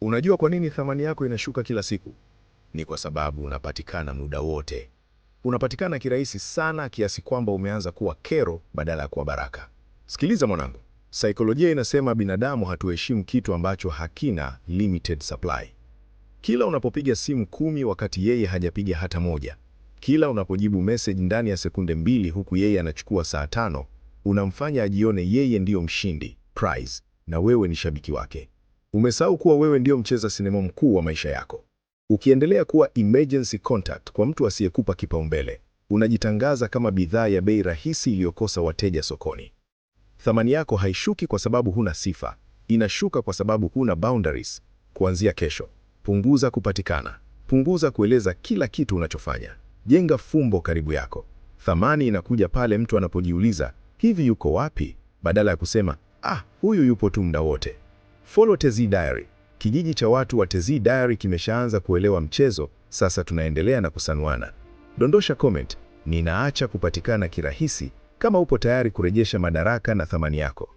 Unajua kwa nini thamani yako inashuka kila siku? Ni kwa sababu unapatikana muda wote. Unapatikana kirahisi sana kiasi kwamba umeanza kuwa kero badala ya kuwa baraka. Sikiliza mwanangu, saikolojia inasema binadamu hatuheshimu kitu ambacho hakina limited supply. Kila unapopiga simu 10 wakati yeye hajapiga hata moja, kila unapojibu message ndani ya sekunde 2 huku yeye anachukua saa 5, unamfanya ajione yeye ndiyo mshindi prize, na wewe ni shabiki wake. Umesahau kuwa wewe ndiyo mcheza sinema mkuu wa maisha yako. Ukiendelea kuwa emergency contact kwa mtu asiyekupa kipaumbele, unajitangaza kama bidhaa ya bei rahisi iliyokosa wateja sokoni. Thamani yako haishuki kwa sababu huna sifa, inashuka kwa sababu huna boundaries. Kuanzia kesho, punguza kupatikana, punguza kueleza kila kitu unachofanya, jenga fumbo karibu yako. Thamani inakuja pale mtu anapojiuliza, hivi yuko wapi, badala ya kusema ah, huyu yupo tu muda wote. Follow Tezi Diary. Kijiji cha watu wa Tezi Diary kimeshaanza kuelewa mchezo, sasa tunaendelea na kusanuana. Dondosha comment, ninaacha kupatikana kirahisi, kama upo tayari kurejesha madaraka na thamani yako.